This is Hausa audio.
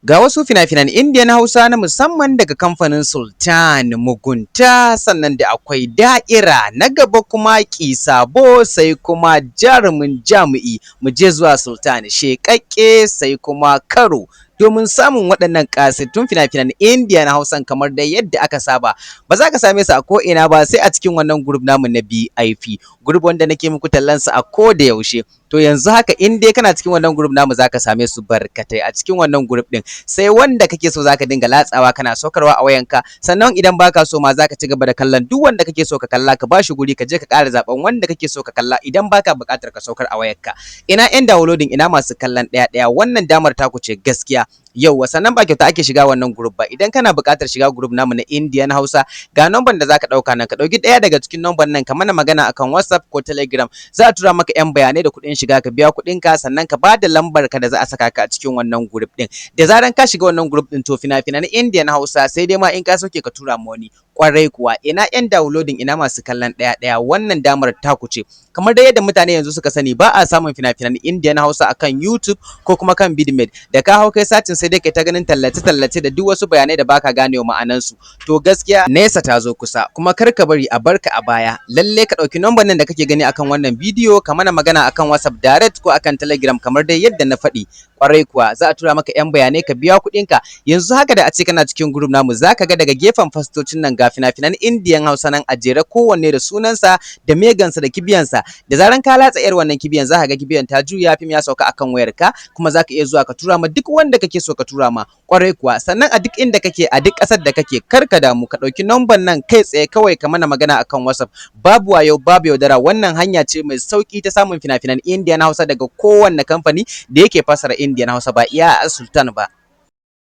Ga wasu fina-finan Indiya na Hausa na musamman daga kamfanin Sultan Mugunta, sannan da akwai Da'ira, na gaba kuma Ƙisabo, sai kuma Jarumin Jami'i. Mu je zuwa Sultan Sheƙaƙƙe, sai kuma Karo. Domin samun waɗannan ƙasaitattun fina-finan Indiya na Hausan kamar dai yadda aka saba, ba za ka same su a ko'ina ba sai a cikin wannan group namu na BIP, group wanda nake muku tallansa a ko da yaushe. To yanzu haka in dai kana cikin wannan group namu, za ka same su barkatai a cikin wannan group ɗin. Sai wanda kake so zaka dinga latsawa kana saukarwa a wayanka. Sannan idan baka so ma, zaka ci gaba da kallon duk wanda kake so ka kalla, ka bashi guri, ka je ka ƙara zaɓen wanda kake so ka kalla idan baka buƙatar ka saukar a wayarka. Ina 'yan downloading, ina masu kallon ɗaya ɗaya, wannan damar taku ce gaskiya. Yauwa, sannan ba kyauta ake shiga wannan group ba. Idan kana buƙatar shiga group namu na Indian Hausa, ga number da zaka ɗauka nan. Ka ɗauki ɗaya daga cikin number nan, ka mana magana akan WhatsApp ko Telegram. Za a tura maka 'yan bayanai da kuɗin shiga, ka biya kuɗin ka, sannan ka ba da lambar ka da za a saka ka a cikin wannan group ɗin. Da zaran ka shiga wannan group ɗin, to fina-finan Indian Hausa sai dai ma in ka sauke ka tura ma wani. Kwarai kuwa, ina 'yan downloading, ina masu kallon ɗaya ɗaya, wannan damar taku ce. Kamar dai yadda mutane yanzu suka sani, ba a samun fina-finan Indian Hausa akan YouTube ko kuma kan Vidmate. Da ka hau kai searching, sai dai kai ta ganin tallace-tallace da duk wasu bayanai da baka ganewa ma'anansu. To gaskiya nesa ta zo kusa, kuma kar ka bari a barka a baya. Lalle ka ɗauki number nan da kake gani akan wannan bidiyo, ka mana magana akan WhatsApp direct ko akan Telegram kamar dai yadda na faɗi. Kwarai kuwa, za a tura maka 'yan bayanai, ka biya kuɗinka. Yanzu haka da a ce kana cikin group namu, za ka ga daga gefen fastocin nan ga fina-finan Indiyan Hausa nan a jere, kowanne da sunansa da megansa da kibiyansa. Da zaran ka latsa yar wannan kibiyan, za ka ga kibiyan ta juya, fim ya sauka akan wayarka, kuma za ka iya zuwa ka tura ma duk wanda kake so ka tura ma. Kwarai kuwa, sannan a duk inda kake, a duk ƙasar da kake, kar ka damu, ka ɗauki number nan kai tsaye kawai ka mana magana akan WhatsApp. Babu wayo, babu yaudara, wannan hanya ce mai sauki ta samun fina-finan Indiyan Hausa daga kowanne kamfani da yake fassara Indiyan Hausa, ba iya Sultan ba.